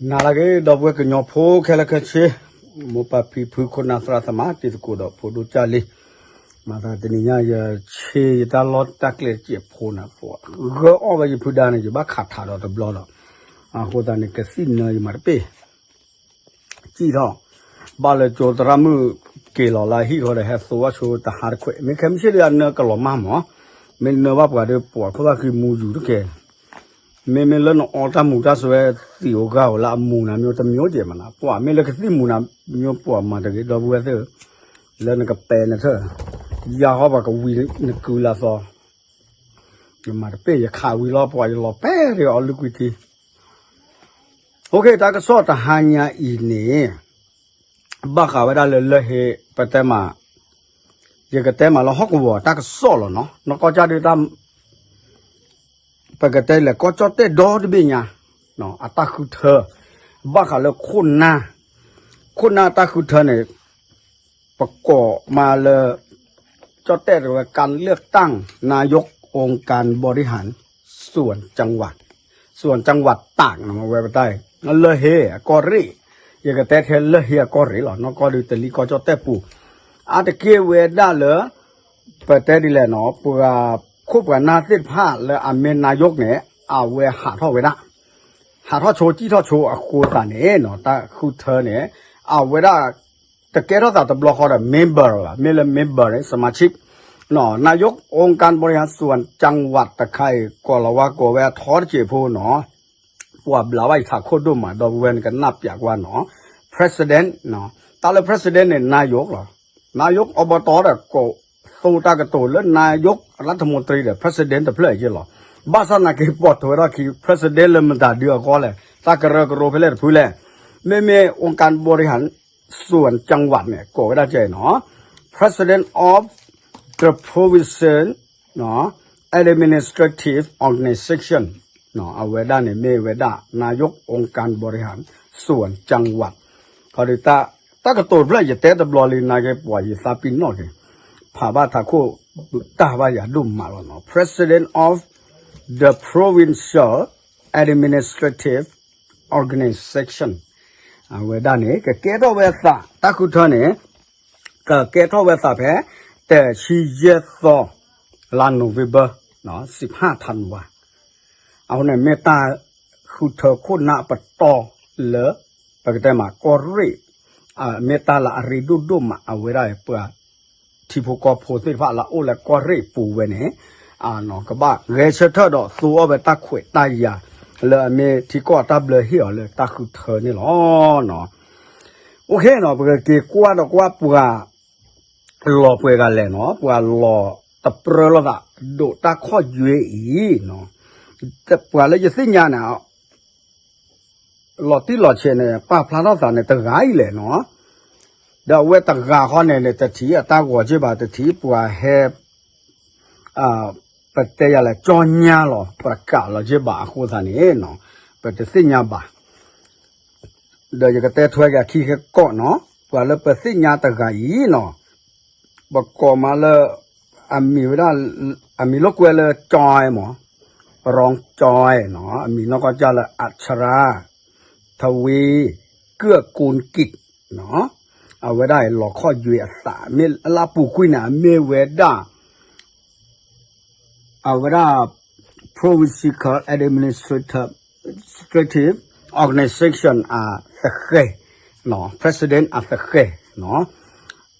နၤလၢအဂ့ၤ ဒီပုၢ်ဝဲၢ်ကညီဖိခဲလၢာ်ခဲဆ့, မိၢ်ပၢ်ဖံဖု ခိၣ်နၢ်သရၣ်သမါ တံၤသကိးဒီးဖိဒိၣ်ကၢ်လံၤ, မၤသးတနံၤညါ ယဆ့ယတၢ်လီၢ်တၢ်ကျဲစဲးဖိန့ၣ် ပှၤဂၢၢ်အီၣ်ဝဲယဖုဒါန့ၣ် ယဘၣ်ခးထးဒီးတဘျီဒီး, အဃိသတးန့ၣ် ကသံၣ်နၢယမၤတပ့ၢ် စံၣ်ထီၣ်, ဘၣ်လၢကၠိသရၣ်မုၣ်က့ၤလီၤလၢအဟံၣ်ဃီဒီး ဟဲသိဝဲဆိတဟါတခွဲး, မ့ၢ်ခဲမုၢ်ဆ့ၣ်လၢအနၢကလီၤမၢ်မး, မ့ၢ်နၢဘၣ်ပှၤဒီး ပှၤခိၣ်သၣ်ဃံမူယူၤတက့ၢ်, မ့မ့ၢ်လၢနအီတၢ်မူၤတၢ်စွဲသံးဧိၤဂၤဧိၤလၢအမူၤနၤ မျိုးတမျိုးကဲမးနီၤ, ပှၤမ့ၢ်လၢကသံၣ်မူၤနၤ မျိုးပှၤမၤတဂ့ၤ ဒီပုၢ်ဝဲၢ်သ့ၣ်ဧၢ, လၢနကပဲနထၢၣ်, ယၤဟီပှၤကဝံၤနကုလၢသီ ယမၤတပ့ၢ် ယခးဝံၤလီၤ ပှၤယလီၤပဲာ်တဂ့ၤအီၤလုၢ်ကွံာ်ထံ, အိၣ်ခ့ တၢ်ကစီၣ်တဟါညါအံၤန့ၣ် ဘၣ်ဃးဝဲဒၣ်လၢလၢၢ်ဟ့ ပတဲမး, ယကတဲမးလၢဟီၣ်ကဝီၤတၢ်ကစီၣ်လီၤနီၤ, နီၢ်ကီၢ်ကၢ်ဒုးတၢ် ပကတဲလဲၣ် ကီၢ်ကၠီၣ်တဲၣ်ဒီတဘ့ၣ်ညါ အတၢ်ဃုထၢ, ဘၣ်ဃးလၢခိၣ်နၢ်, ခိၣ်နၢ်တၢ်ဃုထၢန့ၣ် ပကိးမးလၢ ကၠီၣ်တဲၣ်တဝဲ การเลือกตั้งนายกองค์การบริหาร ส่วนจังหวัด ส่วนจังหวัดตาก နီၤ ဝဲပတၢ်အံၤ လၢၢ်ဟ့အကီၢ်ရ့ၣ်, ယကတဲထဲလၢၢ်ဟ့အကီၢ်ရ့ၣ်လီၤ နီၢ်ကီၢ်ဒုးတလံကီၢ်ကၠီၣ်တဲၣ်ပူၤ, အါတက့ၢ်ဝဲဒၣ်လၢ ပတဲဒ်လဲၣ်နီၤ ပှၤခိၣ်ပှၤနၢ်သ့ၣ်တဖၣ်လၢအမ့ၢ် นายก န့ၣ် အဝဲဟးထီၣ်ဝဲဒၣ်, ဟးထီၣ်ဆိကံၣ်ထီၣ်ဆိအဃိသတးန့ၣ်နီၤ တၢ်ဃုထၢန့ၣ် အဝဲဒၣ် တကဲထီၣ်သးတဘျီဃီဒီး member ဘၣ်, မ့ၢ်လၢ member န့ၣ် สมาชิก นายกองค์การบริหารส่วนจังหวัด တခါအံၤ ကိးလီၤဝဲကိးဝဲအထီတစဲးဖိနီၤ, ပှၤဘျးဘၣ်ယထးခိၣ်ဒိၣ်မး ဒီပုၢ်ဝဲၢ်န့ၣ် ကနၣ်ပၠးကွၢ်နီၤ, president နီၤ, တၢ်လၢ president န့ၣ် นายก လီၤ, นายกอบต ဒီးကိးသိတၢ်ကတိၤလၢ นายกรัฐมนตรี ဒီး president တဖျၢၣ်အံၤက့လီၤ, ဘၣ်ဆၣ်သနာ်က့ ပိာ်ထွဲထီၣ်ခံ president လၢမတၤဒုအဂီၢ်လဲၣ် တၢ်ကရၢကရိဖဲလဲၣ်တဖုလဲၣ်, မ့မ့ၢ် องค์การบริหารส่วนจังหวัด န့ၣ် ကိးဝဲဒၣ်ကဲနီၤ, President of the Provincial Administrative Organization အဝဲဒၣ်န့ၣ်မ့ၢ်ဝဲဒၣ် นายกองค์การบริหารส่วนจังหวัด ခီဒီး တၢ်ကတိၤတဖျၢၣ် ယတဲတဘျီလံ နာ်က့ပှၤယသးပ့ၤနီၣ်က့ၤ, ဖးဘၣ်ထးခိၣ် တၢ်ဘၣ်ယၤဒိၣ်မးလီၤနီၤ, President of the Provincial Administrative Organization အဝဲဒၣ်န့ၣ် ကကဲထီၣ်ဝဲသး တၢ်ဃုထၢန့ၣ် ကကဲထီၣ်ဝဲသးဖဲ တဆံယဲၢ်သီ လါ November စံးဖးထးနဝါ အဃိန့ၣ် မ့ၢ်တၢ်ဃုထၢခိၣ်နၢ်ပတီၢ်လၢ ပကတဲမးကီၢ်ရ့ၣ်, မ့ၢ်တၢ်လၢအရ့ဒိၣ်ဒိၣ်မး အဝဲဒၣ်ပှၤထံဖိကီၢ်ဖိသ့ၣ်တဖၣ်လၢအအိၣ်လၢကီၢ်ရ့ၣ်ပူၤဝဲန့ၣ် ကဘၣ်ဂဲၤဆၢထၢၣ်ဒီးသိအီၣ်ဝဲတၢ်ခွဲးတၢ်ယာ် လၢအမ့ၢ်ထံကီၢ်အတၢ်ဘျၢဟ့ၣ်အီၤလၢတၢ်ဃုထၢန့ၣ်လီၤ. အိၣ်ခ့နီၤ ပကက့ၤကွၢ်ဒီးကွၢ်ပှၤ လီၤပှဲၤဂၤလဲၣ်နီၤ, ပှၤလီၤတပြၢလိာ်သး ဒိးတၢ်ခီၣ်ယွဲအံၤ, ပှၤလၢယသ့ၣ်ညါန့ၣ် လီၤတံၢ်လီၤဆဲးန့ၣ် ပာ်ဖျါထီၣ်သးန့ၣ် တဂၤအံၤလဲၣ်နီၤ, ဒီးအဝဲတဂၤဃီန့ၣ်န့ၣ် တထံၣ်အတၢ်ဂီၤက့ဘၣ် တထံၣ်ပှၤဟဲ ပတဲယၤလဲၣ် ကၠီညါလီၤ ပကးလီၤက့ဘၣ်အဃိသတးန့ၣ် ပတသ့ၣ်ညါဘၣ်. ဒီးယကတဲထွဲက့ၤအခံခဲကီးနီၤ, ပှၤလၢပသ့ၣ်ညါတဂၤအံၤနီၤ, ပကိးမးလၢ အမံၤဝဲဒၣ် အမံၤလိာ်ကွဲလၢကၠီမး, ပရီကၠီနီၤ, အမံၤနီၢ်ကီၢ်ကၢ်လၢ အၣ်ချရါ ထဝ့ ကၢၣ်ကိၣ်ကံးနီၤ, အဝဲဒၣ်လီၤခီၣ်ယွဲအသး မ့ၢ်လၢအပူၤကွံာ်န့ၣ် အမ့ၢ်ဝဲဒၣ် အဝဲဒၣ် Provincial Administrative Organization အသဃဲၤ, President အသဃဲၤ,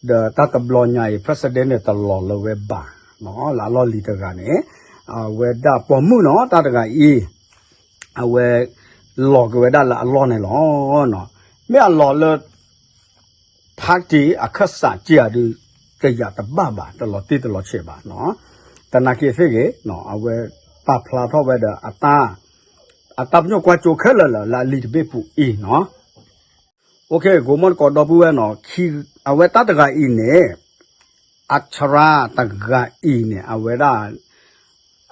ဒီးတၢ်တဘျီညါအံၤ President န့ၣ်တလီၤလၢၤဝဲဘၣ်, လၢအလီၢ်လံၤတဂၤန့ၣ် အဝဲဒၣ်ပိာ်မုၣ်နီၤ တၢ်တဂၤအံၤ အဝဲ လီၤက့ၤဝဲဒၣ်လၢအလီၢ်န့ၣ်လီၤ. မ့ၢ်အလီၤလၢ party အခၢၣ်စးက့ၢ်အဒုး တယာ်တဘၣ်ဘၣ် တလီၤတံၢ်တလီၤဆဲးဘၣ်နီၤ, သနာ်က့သ့ၣ်ဂ့ၤ အဝဲပာ်ဖျါထီၣ်ဝဲဒီး အတၢ်ပညိၣ်ကွၢ်ကၠိခဲလၢာ်လၢအလံာ်တဘ့ၣ်ပူၤအံၤနီၤ. အိၣ်ခ့ ကိးမီၢ်တကိးဒီပုၢ်ဝဲၢ်နီၤ, အဝဲတၢ်တဂၤအံၤန့ၣ် အၣ်ချရါတဂၤအံၤန့ၣ် အဝဲဒၣ်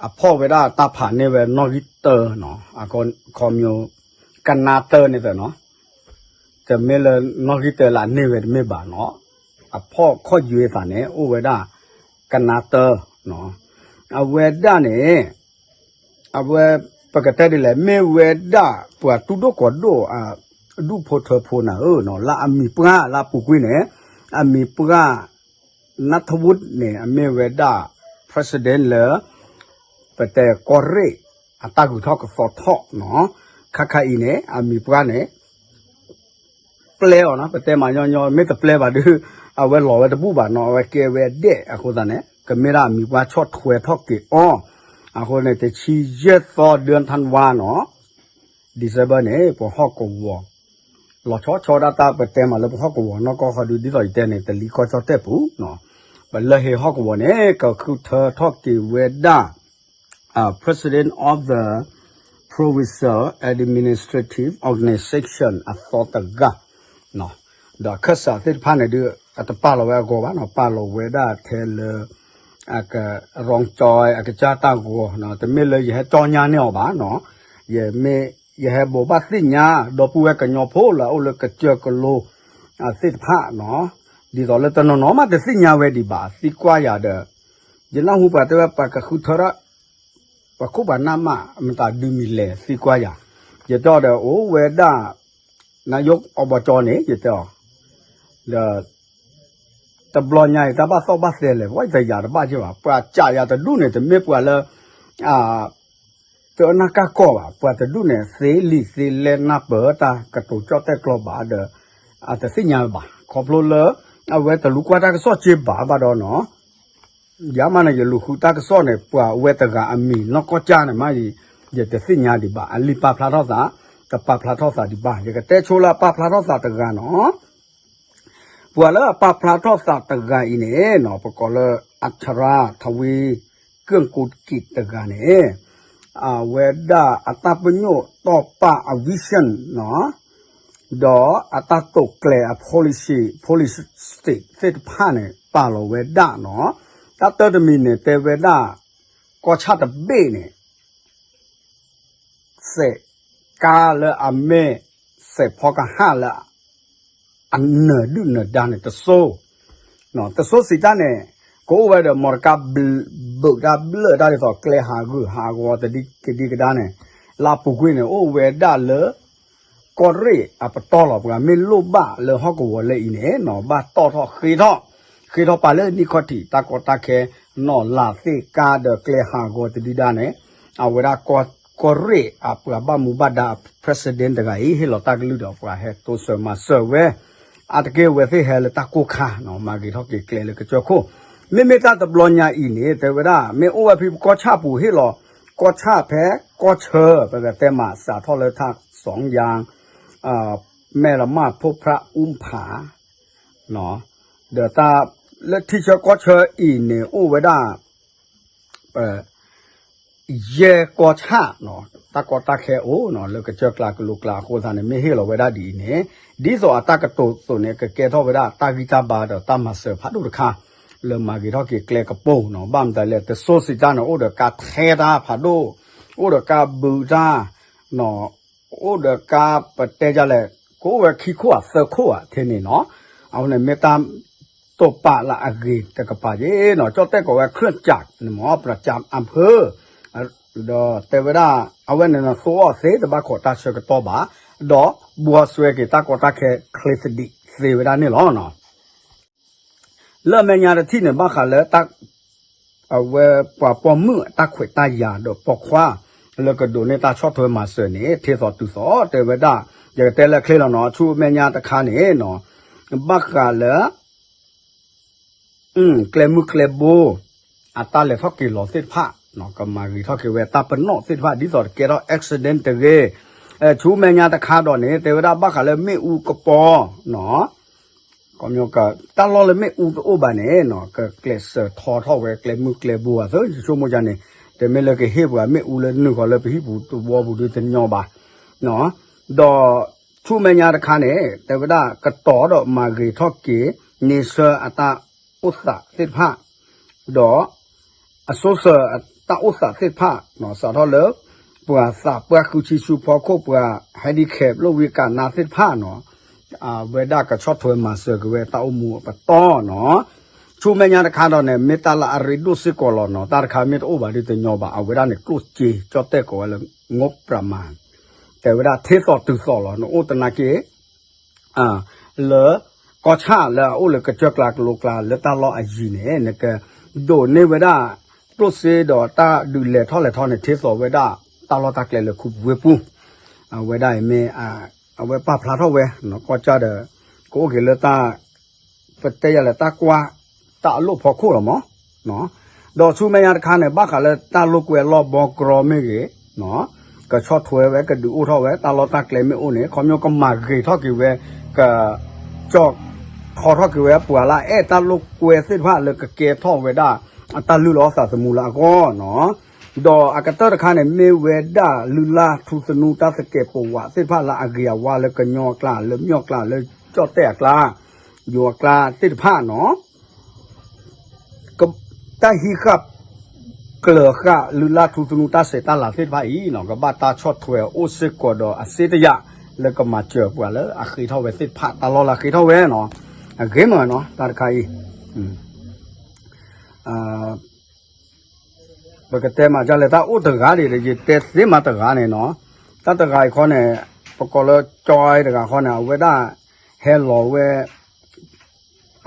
အဖီၣ်ဝဲဒၣ်တၢ်ဖးန့ၢ်ဝဲနီၣ်ဂံၢ်တၢနီၤ, အခီပညီ ကနါတၢန့ၣ်သ့ၣ်နီၤ, တမ့ၢ်လၢနီၣ်ဂံၢ်တၢလၢအန့ၢ်ဝဲတမ့ၢ်ဘၣ်နီၤ, အဖီၣ်ခီၣ်ယွဲသးန့ၣ် အိၣ်ဝဲဒၣ် ကနါတၢနီၤ, အဝဲဒၣ်န့ၣ် အဝဲ ပကတဲဒ်လဲၣ် မ့ၢ်ဝဲဒၣ်ပှၤတူၢ်ဒိၣ်ကီၤဒိၣ်အ ဒူၣ်ဖိထၢဖိနၤဧၢ, လၢအမံၤပှၢ်လၢအပူၤကွံာ်န့ၣ် အမံၤပှၢ် နၢ်ထဝုၣ်န့ၣ် အမ့ၢ်ဝဲဒၣ် president လၢ ပတဲကီၢ်ရ့ၣ် အတၢ်ဂုၤထီၣ်ကသီထီၣ်နီၤ, ခါခါအံၤန့ၣ် အမံၤပှၢ်န့ၣ် ပျဲအီၤနီၤ, ပတဲမၤညီညီ မ့ၢ်တပျဲဘၣ်ဒီး အဝဲလီၤဝဲတဘူၣ်ဘၣ်နီၤ, အဝဲကဲဝဲဒဲးအဃိသတးန့ၣ် ကမ့ၢ်ဒၣ်အမံၤပှၢ်ဆီၣ်ထွဲထီၣ်က့ၤအီၤ, အဃိန့ၣ် တဆံယဲၢ်သီ ဒၢထၣ်ဝါနီၤ December န့ၣ် ပဟီၣ်ကဝီၤ လီၤဆီဆီဒၣ်တၢ် ပတဲမးလၢပဟီၣ်ကဝီၤနီၢ်ကီၢ်ဃီဒု ဒ်သိးယတဲန့ၣ် တလံၤကီၢ်ကၠီၣ်တဲၣ်ပူၤနီၤ, ပလၢဟ့ဟီၣ်ကဝီၤန့ၣ် ကဃုထၢထီၣ်က့ၤဝဲဒၣ် President of the Provincial Administrative Organization အသီတဂၤ ဒီးအခၢၣ်စးသ့ၣ်တဖၣ်န့ၣ်ဒုး အတပာ်လီၤဝဲအဂီၤဘၣ်နီၤ, ပာ်လီၤဝဲဒၣ်ထဲလၢ အက ရောင်းကြော အကစၢ်တၢ်ဂီၤနီၤ, တမ့ၢ်လၢယဟဲကၠီညါန့ၢ်အီၤဘၣ်နီၤ, ယမ့ၢ် ယဟဲဘိးဘၣ်သ့ၣ်ညါ ဒီပုၢ်ဝဲၢ်ကညီဖိလၢအအိၣ်လၢကစၢၢ်ကလိ သ့ၣ်တဖၣ်နီၤ, ဒ်သိးလၢတနီၤနီၤမးတသ့ၣ်ညါဝဲဒံးဘၣ် သံကွၢ်ယၤဒီး ယနၢ်ဟူပှၤတဲဝဲပှၤကဃုထၢထီၣ် ပှၤခိၣ်ပှၤနၢ်မး မတၤဒုးမံၤလဲၣ် သံကွၢ်ယၤ, ယတဲအီၤဒီး အိၣ်ဝဲဒၣ် နယိၣ်အီဘီကၠီန့ၣ် ယတဲအီၤ, ဒီး တဘျီညါအံၤ တၢ်ဘၣ်သီၣ်ဘၣ်သဲလဲၣ် ပှၤတယာ်တဘၣ်က့ဘၣ်, ပှၤကးယၤတဒူၣ်န့ၣ် တမ့ၢ်ပှၤလၢ တအၢနၢ်ကၢ်ကီၢ်ဘၣ်, ပှၤတဒူၣ်န့ၣ် သ့လံာ်သ့လဲၢ်နၢ်ပၢၢ်တၢ်ကတိၤကၠီၣ်တဲၣ်ကျီဘၣ်ဒီး အတသ့ၣ်ညါဘၣ်, ခီဖျိလၢ အဝဲတလူၤကွၢ်တၢ်ကစီၣ်က့ဘၣ်ဘၣ်ဒီးနီၤ ယၤမးန့ၣ် ယလူၤဃုတၢ်ကစီၣ်န့ၣ် ပှၤဝဲတဂၤအမံၤနီၢ်ကီၢ်ကၢ်န့ၣ်မး ယတသ့ၣ်ညါဒံးဘၣ်, အလံာ်ပာ်ဖျါထီၣ်သး, တပာ်ဖျါထီၣ်သးဒံးဘၣ်, ယကတဲဆိလၢအပာ်ဖျါထီၣ်သးတဂၤနီၤ, ပှၤလၢအပာ်ဖျါထီၣ်သးတဂၤအံၤန့ၣ်နီၤ ပကိးလၢ အထရၣ် ထဝံ ကၢၣ်ကိးကံးတဂၤန့ၣ် အဝဲဒၣ်အတၢ်ပညိၣ်တီၢ်ပာ်အ vision နီၤ ဒီးအတၢ်တိာ်ကျဲၤအ policy, policy state သ့ၣ်တဖၣ်န့ၣ် ပာ်လီၤဝဲဒၣ်နီၤ, တၢ်တၢတမံၤန့ၣ် တဲဝဲဒၣ် ကီၢ်ဆၣ်တဘ့ၣ်န့ၣ် စဲးကါလၢအမ့ၢ် စဲးဖီကဟၣ်လၢ အနၢၤဒုၣ်နၢၤဒါန့ၣ် တစိၤ, တစိၤစံးတၢ်န့ၣ် ကအိၣ်ဝဲဒီး မီတကါ ဘုးတၢ်ဘျၢၣ်တၢ်ဒ်သိး ကျဲဟးဂူာ်ဟးဂီၤတဒံကဒံကဒါန့ၣ် လၢအပူၤကွံာ်န့ၣ် အိၣ်ဝဲဒၣ်လၢ ကီၢ်ရ့ၣ်အပတီၢ်လီၤ. ပှၤမ့ၢ်လိၣ်ဘၣ်လၢဟီၣ်ကဝီၤလၢအံၤန့ၣ်နီၤ ဘၣ်တီၣ်ထီၣ်ဃ့ထီၣ်, ဃ့ထီၣ်ပာ်လၢနံၣ်ခီၣ်ထံး တၢ်ကီတၢ်ခဲ နီၢ်လးသ့ၣ်ကါဒီးကျဲဟးဂီၤတဒံဒါန့ၣ် အဝဲဒၣ်ကီၢ်ရ့ၣ်အပှၤဘၣ်မူဘၣ်ဒါ president တဂၤအံၤ ဟ့ၣ်လီၤတၢ်ကလုၢ်ဒီးပှၤဟဲတိစၢၤမၤစၢၤဝဲ အါတက့ၢ်ဝဲသ့ၣ်ဟဲလၢတၢ်ကိၢ်ခါနီၤ မၤဂ့ၤထီၣ်က့ၤကျဲလၢကစၢၢ်ခိၣ်, မ့မ့ၢ်တၢ်တဘျီညါအံၤန့ၣ် တဲဝဲဒၣ် မ့ၢ်အိၣ်ဝဲဖဲပကီၢ်ဆၣ်ပူၤဟ့ၣ်လီၤ ကီၢ်ဆၣ်ဖဲကီၢ်ဆၢ ပကတဲမးစးထီၣ်လၢထၣ်စီၤယၤ မဲၢ်လမၢ်ဖိဖြၣ်အူဖး ဒီးတၢ်လၢထံဆၢကီၢ်ဆၢအံၤန့ၣ် အိၣ်ဝဲဒၣ် ယဲၢ်ကီၢ်ဆၣ်နီၤ တၢ်ကီတၢ်ခဲအိၣ်နီၤ လၢကစၢၢ်ကျါကလိကျါအဃိသတးန့ၣ် မ့ၢ်ဟ့ၣ်လီၤဝဲဒၣ်ဒ်အံၤန့ၣ် ဒ်သိးအတၢ်ကတိၤသိးန့ၣ် ကကဲထီၣ်ဝဲဒၣ်တၢ်ဂံၢ်တၢ်ဘါဒီးတၢ်မၤစၢၤဖးဒိၣ်တခါ လၢမၤဂ့ၤထီၣ်က့ၤကျဲကပိာ်နီၤ ဘၣ်မတၤလဲၣ် တစိၤစံးတၢ်န့ၣ် အိၣ်ဒီးကါထဲတၢ်ဖးဒိၣ် အိၣ်ဒီးကါဘုးတၢ် အိၣ်ဒီးကါပတဲဒ်လဲၣ် ကအိၣ်ဝဲခံခိၣ်ဧါသၢခိၣ်ဧါထဲန့ၣ်နီၤ အဃိန့ၣ်မ့ၢ်တၢ်တိာ်ပာ်လၢအဂ့ၤတကပၤက့နီၤ ကၠီၣ်တဲၣ်ကိးဝဲ เครื่องจักร န့ၣ်မ့ၢ် ประจำอำเภอ ဒီးတဲဝဲဒၣ် အဝဲန့ၣ်နသိအီၤသ့တဘၣ်ခိးတၢ်ဆၢကတီၢ်ဘၣ် ဒီးဘှီဆွဲက့ၤတၢ်ကီတၢ်ခဲချ့သဒံးသ့ဝဲဒၣ်န့ၣ်လီၤ. လၢအမဲာ်ညါတထံၣ်န့ၣ် ဘၣ်ဃးလၢ အဝဲပှၤပိာ်မုၣ်အတၢ်ခွဲးတၢ်ယာ်ဒီးပိာ်ခွါ လၢကဒိးန့ၢ်တၢ်ဆီၣ်ထွဲမၤစၢၤန့ၣ် ထ့သိးတုၤသိးတဲဝဲဒၣ် ယကတဲလၢချ့လီၤနီၤ ဆူမဲာ်ညါတခါန့ၣ်နီၤ ဘၣ်ဃးလၢ ကျဲမုၢ်ကျဲဘိ အတၢ်လဲၤထီၣ်က့ၤလီၤသ့ၣ်တဖၣ် ကမၤဂ့ၤထီၣ်က့ၤဝဲတၢ်ပနီၣ်သ့ၣ်တဖၣ် ဒ်သိးတကဲထီၣ် accident တဂ့ၤ ဆူမဲာ်ညါတခါဒီးန့ၣ် တဲဝဲဒၣ်ဘၣ်ဃးလၢမ့ၣ်အူကပီၤ ကီမက တၢ်လီၢ်လၢမ့ၣ်အူတအိၣ်ဘၣ်န့ၣ် ကကျဲးစၢးထီထီၣ်ဝဲကျဲမုၢ်ကျဲဘိအသ့ ယဆိကမိၣ်ယါန့ၣ် တမ့ၢ်လၢကဟ့ၣ်ပှၤမ့ၣ်အူလၢနုာ်ဃီၤလၢပဟံၣ်ပူၤတဝီပူၤဒုတညီဘၣ် ဒီးဆူမဲာ်ညါတခါန့ၣ် တဲဝဲဒၣ်ကတီၤဒီးမၤဂ့ၤထီၣ်က့ၤ န့ဆၢအတၢ်အိၣ်သးသ့ၣ်တဖၣ် ဒီး အစိစၢၤအတၢ်အိၣ်သးသ့ၣ်တဖၣ် စးထီၣ်လၢ ပှၤသးပှၢ်ဃုဆံဆူဖီခိၣ် ပှၤ handicap လီၢ်ဝံကးနါသ့ၣ်တဖၣ်နီၤ အဝဲဒၣ်ကဆီၣ်ထွဲမၤစၢၤက့ၤဝဲတၢ်အိၣ်မူအပတီၢ်နီၤ ဆူမဲာ်ညါတခါဒီးန့ၣ် မ့ၢ်တၢ်လၢအရ့ဒိၣ်စ့ၢ်ကီးလီၤနီၤ တၢ်တခါမ့ၢ်တအိၣ်ဘၣ်ဒုတညီဘၣ် အဝဲဒၣ်န့ၣ်ကျိၣ်စ့ ကၠီၣ်တဲၣ်ကိးဝဲလၢ ငိုပ်ရမန် တဲဝဲဒၣ်ထ့သိးတုၤသိးလီၤ နအိၣ်သနာ်က့ လၢ ကီၢ်ဆၣ်လၢအအိၣ်လၢကစၢၢ်ကျါကလိကျါလၢတၢ်လီၢ်အယံၤန့ၣ် နကဒိးန့ၢ်ဝဲဒၣ် ကျိၣ်စ့ဒီးတၢ်ဒုးလဲၤထီၣ်လဲၤထီန့ၣ် ထ့သိးဝဲဒၣ် တၢ်လီၢ်တၢ်ကျဲလၢခူပူၤဝ့ၢ်ပူၤ အဝဲဒၣ်အံၤမ့ၢ် အဝဲပာ်ဖျါထီၣ်ဝဲ ကီၢ်ကၠၢ်ဒီး ကအိၣ်က့ၤလၢတၢ် ပတဲယၤလၢတၢ်ကွၢ် တၢ်အလိၣ်ဖီခိၣ်လီၤမး ဒီးဆူမဲာ်ညါတခါန့ၣ် ဘၣ်ဃးလၢတၢ်လိာ်ကွဲအလီၢ်ဘီကြီမ့ၢ်ဂ့ၤ ကဆီၣ်ထွဲဝဲကဒုးအိၣ်ထီၣ်ဝဲ တၢ်လီၢ်တၢ်ကျဲမ့ၢ်အိၣ်န့ၣ် ခီဖျိကမၤဂ့ၤထီၣ်က့ၤဝဲ က ကၠီၣ်ထီထီၣ်က့ၤဝဲပှၤလၢအဲၣ်တၢ်လိာ်ကွဲသ့ၣ်တဖၣ်လၢကကဲထီၣ်ဝဲဒၣ် အတၢ်လုၢ်လီၤသးသမူလၢအဂီၢ်နီၤ ဒီးအကတၢၢ်တခါန့ၣ် မ့ၢ်ဝဲဒၣ်လုၢ်လၢ်ထူသနူတၢ်သကဲးပဝးသ့ၣ်တဖၣ်လၢအဂ့ၤအဝါလၢကညီအကျါ လၢမၠီၣ်အကျါ လၢကၠီၣ်တဲၣ်အကျါ ယိၤအကျါသ့ၣ်တဖၣ်နီၤ တၢ်ဟံးဃာ် ကျၢၤဃာ်လုၢ်လၢ်ထူသနူတၢ်ဆဲးတၢ်လၤသ့ၣ်တဖၣ်အံၤနီၤ ကဘၣ်တၢ်ဆီၣ်ထွဲအိၣ်စ့ၢ်ကီးဒီးအစ့တယာ် လၢကမၤစၢၤပှၤလၢအဃ့ထီၣ်ဝဲသ့ၣ်တဖၣ် တၢ်လီၢ်လၢအဃ့ထီၣ်ဝဲနီၤ အဂ့ၤမးနီၤ တၢ်တခါအံၤ ပကတဲမးဒ်လဲၣ် တၢ်အိၣ်တဂၤဒံးဒီး ယတဲသ့မးတဂၤန့ၣ်နီၤ တၢ်တဂၤအံၤခီန့ၣ် ပကိးလၢကၠီတဂၤခီန့ၣ် အဝဲဒၣ် ဟဲလီၤဝဲ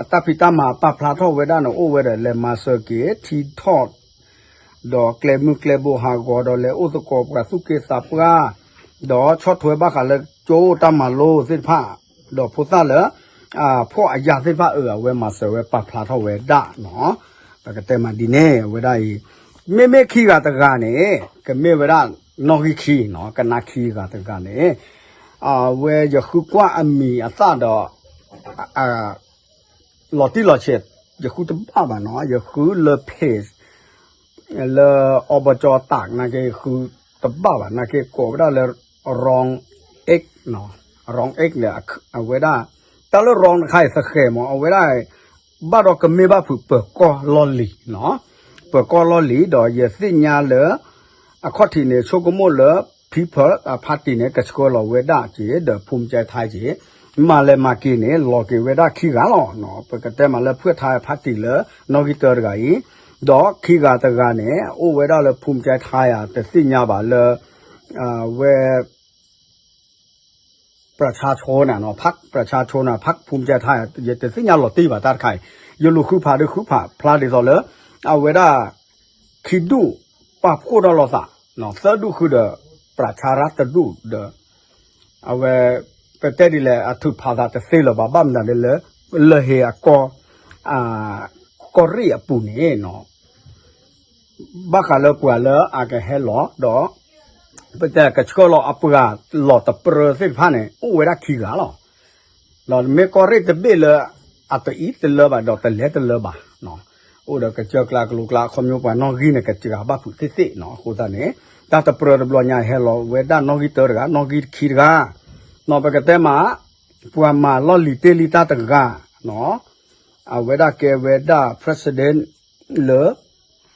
အတၢ်ဖံးတၢ်မၤပာ်ဖျါထီၣ်ဝဲဒၣ်န့ၣ် အိၣ်ဝဲဒီးလဲၤမၤစၢၤက့ၤ ထံထီၣ် ဒီးကျဲမုၢ်ကျဲဘိဟးဂီၤဒီးလဲၤအိၣ်သကိးပှၤသူၣ်က့သးပှၢ် ဒီးဆီၣ်ထွဲဘၣ်ဃးလၢကၠိတၢ်မၤလိသ့ၣ်တဖၣ် ဒီးဖိသၣ်လၢ ဖှီၣ်အယာ်သ့ၣ်တဖၣ်အၢ အဝဲမၤစၢၤဝဲပာ်ဖျါထီၣ်ဝဲဒၣ်နီၤ ပကတဲမးဒ်န့ၣ် အဝဲဒၣ်အံၤ မ့မ့ၢ်ခံဂၤတဂၤန့ၣ် ကမ့ၢ်ဝဲဒၣ်နီၣ်ဂံၢ်ခံနီၤ ကနါခံဂၤတဂၤန့ၣ် အဝဲယဃုကွၢ်အမံၤအသၣ်ဒီး လီၤတံၢ်လီၤဆဲး ယဃုတဘၣ်ဘၣ်နီၤ ယဃုလၢ page လၢ အီဘကၠီတၢ်နာ်က့ ယဃုတဘၣ်ဘၣ်နာ်က့ ကိးဝဲဒၣ်လၢ wrong egg နီၤ wrong egg န့ၣ် အဝဲဒၣ် တၢ်လၢ wrong တခါအံၤသဃဲၤမး အဝဲဒၣ် ဘၣ်ဒီးကမ့ၢ်ဘၣ်ဖုးပၢၤကီၢ်လီၢ်လံၤနီၤ ပၢၤကီၢ်လီၢ်လံၤ ဒီးယသ့ၣ်ညါလၢ အခီၣ်ထံးန့ၣ် ဆိကမိၣ်လၢ People Party န့ၣ် ကဆှၢလီၤဝဲဒၣ်က့ၤ ဒီး ภูมิใจไทย က့ၤ မၤလဲၤမၤက့ၤန့ၣ် လီၤက့ၤဝဲဒၣ်ခံဂၤလီၤနီၤ ပကတဲမးလၢ เพื่อไทย party လၢနီၣ်ဂံၢ်တၢတဂၤအံၤ ဒီးခံဂၤတဂၤန့ၣ် အိၣ်ဝဲဒၣ်လၢ ภูมิใจไทย ဧါ တသ့ၣ်ညါဘၣ်လၢ ဝဲ ประชาชน န့ၣ်နီၤ พรรคประชาชน န့ၣ် พรรคภูมิใจไทย ယတသ့ၣ်ညါလီၤတံၢ်ဘၣ်တၢ်တခါအံၤ ယလူၤဃုဖးဒုးဃုဖးဖျါဒ်သိးလၢ အဝဲဒၣ် ခံဒူၣ် ပာ်ဖှိၣ်ထီၣ်လိာ်သး သၢဒူၣ်ဃုာ်ဒီး ประชารัฐ တဒူၣ်ဒီး အဝဲ ပတဲဒ်လဲၣ် အထုးဖးသးတသ့လၢၤဘၣ် ဘၣ်မနုၤလဲၣ်လၢ လၢဟ့အကီၢ် ကီၢ်ရ့ၣ်အပူၤန့ၣ်နီၤ ဘၣ်ဃးလၢပှၤလၢအကဟဲလီၤဒီး ပတဲကဆှၢလီၤအပှၤလီၤတပြၢသ့ၣ်တဖၣ်န့ၣ် အိၣ်ဝဲဒၣ်ခံဂၤလီၤ. ဒီးမ့ၢ်ကီၢ်ရ့ၣ်တဘ့ၣ်လၢ အတအံၣ်တလၢဘၣ် ဒီးတလဲၤတလၢဘၣ်, အိၣ်ဒီးကစၢၢ်ကျါကလိကျါ အခီပညီပှၤနီၣ်ဂံၢ်န့ၣ် ကစှၤဘၣ်ဖုးသ့ၣ်သ့ၣ်နီၤ. အဃိသတးန့ၣ် တၢ်တပြၢတဘျီညါဟဲလီၤဝဲဒၣ်နီၣ်ဂံၢ်တၢတဂၤ နီၣ်ဂံၢ်ခံတဂၤ, နီၤ ပကတဲမး ပှၤမၤလီၢ်လံၤတ့ၢ်လံတၢ်တဂၤ အဝဲဒၣ်ကဲဝဲဒၣ် president လၢ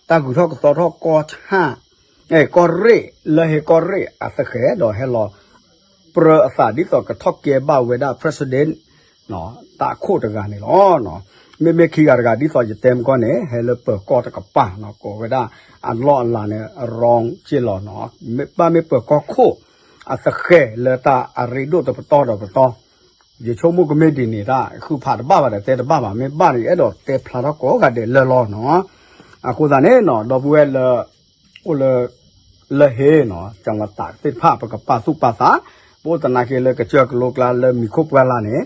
တၢ်ဂုၤထီၣ်ကသီထီၣ်ကီၢ်ဆၣ် ကီၢ်ရ့ၣ် လၢဟ့ကီၢ်ရ့ၣ်အသဃဲၤ ဒီးဟဲလီၤပြၢအသးဒ်သိးကထီၣ်ကဲဘၣ်ဝဲဒၣ် president တၢ်အခိၣ်တဂၤန့ၣ်လီၤ. မ့မ့ၢ်ခံဂၤတဂၤဒ်သိးယတဲမကီၢ်န့ၣ် ဟဲလၢပၢၤကီၢ်တကပၤနီၤ ကိးဝဲဒၣ်အလီၢ်အလၤန့ၣ် wrong က့လီၤနီၤ. ဘၣ်မ့ၢ်ပၢၤကီၢ်ခိၣ်အသဃဲၤလၢတၢ်အရ့ဒိၣ်တပတီၢ်ဒီးပတီၢ် ယဆိကမိၣ်ကမ့ၢ်ဒ်န့ၣ်တၢ် ဃုဖးတဘၣ်ဘၣ်ဒီးတဲတဘၣ်ဘၣ် မ့ၢ်ဘၣ်ဒီးယအဲၣ်ဒိးတဲဖျါထီၣ်ကိးဂၤဒဲးလၢလီၤနီၤ. အဃိသတးန့ၣ်နီၤ ဒီပုၢ်ဝဲၢ်လၢ အိၣ်လၢ လၢဟ့နီၤ ကၠီၤဝါတးသ့ၣ်တဖၣ် ပကပာ်သူၣ်ပာ်သး ပအိၣ်သနာ်က့လၢကစၢၢ်ကလိကျါလၢမံၤခိၣ်ပှၢ်လၢ်န့ၣ်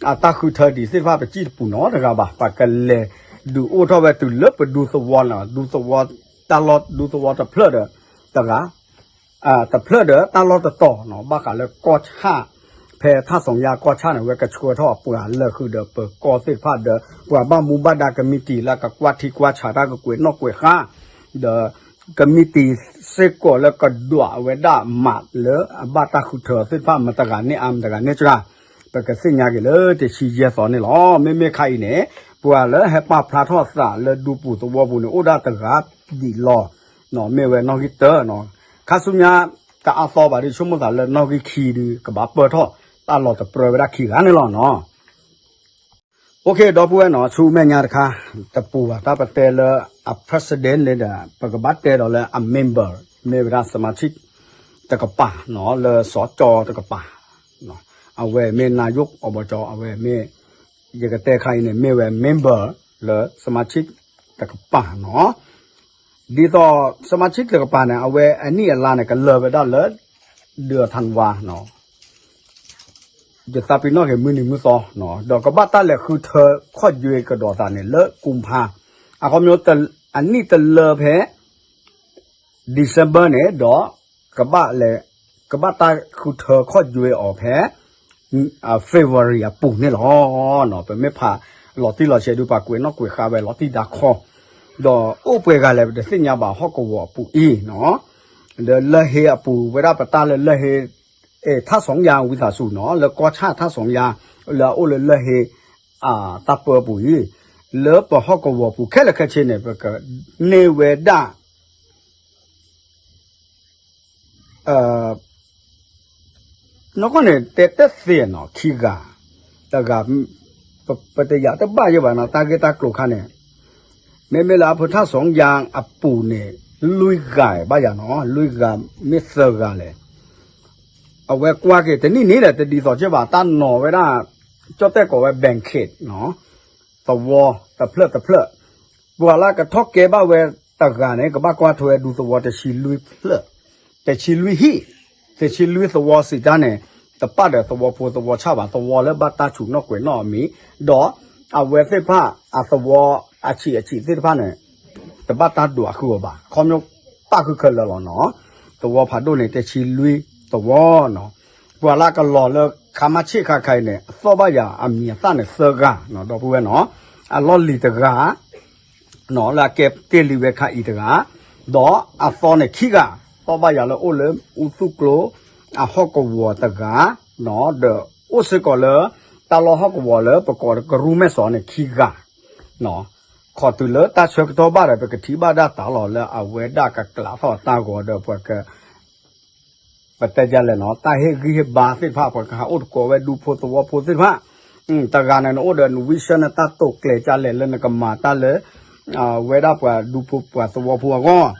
အတၢ်ဃုထၢဒံးသ့ၣ်တဖၣ်ပစံၣ်တပူၤနီတဂၤဘၣ် ပကလဲၤဒုးအိၣ်ထီၣ်ဝဲတုၤလၢပဒူသဝီနီၤ ဒူသဝီ တၢ်လီၢ်ဒူသဝီတဖျၢၣ်ဒီး တဂၤ တဖျၢၣ်ဒီးတၢ်လီၢ်တတီၤနီၤ ဘၣ်ဃးလၢကီၢ်ဆၣ် ဖဲထၣ်စုညါကီၢ်ဆၣ်န့ၣ် ဝဲကဆှၢထီၣ်အပှၤလၢာ်ဃုာ်ဒီးပၢၤကီၢ်သ့ၣ်တဖၣ်ဒီး ပှၤဘၣ်မူဘၣ်ဒါကမံးတံာ်လၢကကွၢ်ထံကွၢ်ဆးတၢ်ကကွဲးနီၣ်ကွဲးဃါ ဒီး ကမံးတံာ်စ့ၢ်ကီးလၢကဒွးဝဲဒၣ်မးလၢ အဘၣ်တၢ်ဃုထၢသ့ၣ်တဖၣ် မတဂၤန့ၢ်အါ မတဂၤန့ၢ်စှၤ ပကသ့ၣ်ညါက့ၤလၢတဆံယဲၢ်သီန့ၣ်လီၤ. မ့မ့ၢ်ခါအံၤန့ၣ် ပှၤလၢဟဲပာ်ဖျါထီၣ်သးလၢဒူပူၤသဝီပူၤန့ၣ် အိၣ်ဒၣ်တဂၤဒံးလီၤ. မ့ၢ်ဝဲနီၣ်ဂံၢ်တၢနီၤ ခါဆူညါ တအါသီဘၣ်ဒီး ဆိကမိၣ်သးလၢနီၣ်ဂံၢ်ခံဒီး ကဘၣ်ပၢၢ်ထီၣ် တၢ်လီၤတပြၢဝဲဒၣ်ခံဂၤန့ၣ်လီၤနီၤ. OK ဒီပုၢ်ဝဲၢ်နီၤ ဆူမဲာ်ညါတခါ တပူၤဘၣ် တၢ်ပတဲလၢအ president န့ၣ်ဒီး ပကဘၣ်တဲဒီးလၢအ member မ့ၢ်ဝဲဒၣ် สมาชิก တကပၤနီၤ လၢစီၤကၠီတကပၤ, အဝဲမ့ၢ် နာယိး အီဘီကၠီ အဝဲမ့ၢ် ယကတဲခါအံၤန့ၣ် မ့ၢ်ဝဲ member လၢ စမၤဆံး တကပၤနီၤ. ဒ်သိး စမၤဆံး တကပၤန့ၣ် အဝဲအနံၣ်အလါန့ၣ် ကလၢာ်ဝဲဒၣ်လၢ ဒုးထၣ်ဝါနီၤ ယသးပ့ၤနီၣ်က့ၤမုၢ်နံၤမုၢ်သီနီၤ ဒီးကဘၣ်တၢ်လဲၤဃုထၢခီၣ်ယွဲကဒီးသးန့ၣ် လၢကူဖါ အခီပညီ အနံၣ်တလၢဖဲ December န့ၣ် ဒီး ကဘၣ်လဲၤ ကဘၣ်တၢ်ဃုထၢခီၣ်ယွဲအီၤဖဲ February အပူၤန့ၣ်လီၤ. ပမ့ၢ်ဖးလီၤတံၢ်လီၤဆဲးဒုး ပှၤကွဲးနီၣ်ကွဲးဃါဝဲလီၤတံၢ်ဒါခီ, ဒီးအိၣ်ပှဲၤဂၤလဲၣ် ပတသ့ၣ်ညါဘၣ်ဟီၣ်ကဝီၤအပူၤအံၤနီၤ ဒီးလၢၢ်ဟ့အပူၤဝဲဒၣ်ပတၢ်လၢလၢၢ်ဟ့ ထၣ်စီယါဝံသးစူၤနီၤ လၢကီၢ်ဆၣ်ထၣ်စီယါ လၢအအိၣ်လၢလၢၢ်ဟ့ တၢ်ပၢပူၤအံၤ လၢပဟီၣ်ကဝီၤပူၤခဲလၢာ်ခဲဆ့န့ၣ် ပကန့ၢ်ဝဲဒၣ် နီၢ်ကီၢ်န့ၣ် တဲတသ့နီၤ ခံဂၤ တဂၤ ပတယာ်တဘၣ်ယဲဘၣ်နီၤ တၢ်ဂ့ၢ်တၢ်ကျိၤခါန့ၣ် မ့မ့ၢ်လၢအဖုထၣ်စီယါအပူၤန့ၣ် လွံၢ်ဂၤဘၣ်ယၤနီၤ လွံၢ်ဂၤမ့ၢ်သၢဂၤလဲၣ် အဝဲကွၢ်က့ၤတနံၣ်န့ၣ်ဒီး တဒ်သိးက့ဘၣ် တၢ်နီၤဝဲဒၣ် ကၠီၣ်တဲၣ်ကိးဝဲ banquet နီၤ သဝီတဖျၢၣ်တဖျၢၣ် ပှၤလၢကထီၣ်ကဲဘၣ်ဝဲတဂၤန့ၣ် ကဘၣ်ကွၢ်ထွဲဒူသဝီတဆံလွံၢ်ဖျၢၣ်, တဆံလွံၢ်ဟံၣ်, တဆံလွံၢ်သဝီစံးတၢ်န့ၣ် တပာ်ဒီးသဝီဖိသဝီဆၣ်ဘၣ် သဝီလၢဘၣ်တၢ်ဆူးနီၣ်ကွဲးနီၣ်အမံၤ, ဒီးအဝဲသ့ၣ်တဖၣ်အသဝီ အဆံးအဆံးသ့ၣ်တဖၣ်န့ၣ် တဘၣ်တၢ်ဒိးအဃုအီၤဘၣ် ခီပညီ ပာ်ဃုခဲလၢာ်လီၤနီၤ, သဝီဖးဒိၣ်န့ၣ် တဆံလွံၢ်သဝီနီၤ, ပှၤလၢကလီၤလၢခါမါဆ့ၣ်ခါခါအံၤန့ၣ် အသီၣ်ဘၣ်ယၤအမံၤအသၣ်န့ၣ်သၢဂၤနီၤ ဒီပုၢ်ဝဲၢ်နီၤ, အလီၢ်လံၤတဂၤ လၢအကဲက့ၢ်လံဝဲခါအံၤတဂၤ, ဒီးအသီန့ၣ်ခံဂၤ, သီၣ်ဘၣ်ယၤလၢအိၣ်လၢအူသူၣ်ကျိ အဟီၣ်ကဝီၤတဂၤ, ဒီးအိၣ်စ့ၢ်ကီးလၢ တၢ်လီၢ်ဟီၣ်ကဝီၤလၢပကိးကရူၢ်မဲၢ်စီၤန့ၣ်ခံဂၤ, ခီတုၤလၢတၢ်ဆၢကတီၢ်ဘၣ်ဒီး ပကထံၣ်ဘၣ်ဒၣ်တၢ်လီၢ်လၢအဝဲဒၣ်ကကျးထီၣ်တၢ်ဂီၤဒီးပှၤက ပတဲဒ်လဲၣ်နီၤ တၢ်ဟ့ၣ်ဂံၢ်ဟ့ၣ်ဘါသ့ၣ်တဖၣ် ပှၤကဟးအိၣ်သကိးဝဲဒူဖိသဝီဖိသ့ၣ်တဖၣ်, တဂၤန့ၣ် နအိၣ်ဒီးန vision နတၢ်တိာ်ကျဲၤဒ်လဲၣ်လၢနကမၤတၢ်လၢ ဝဲဒၣ်ပှၤဒူဖိပှၤသဝီဖိအဂီၢ်,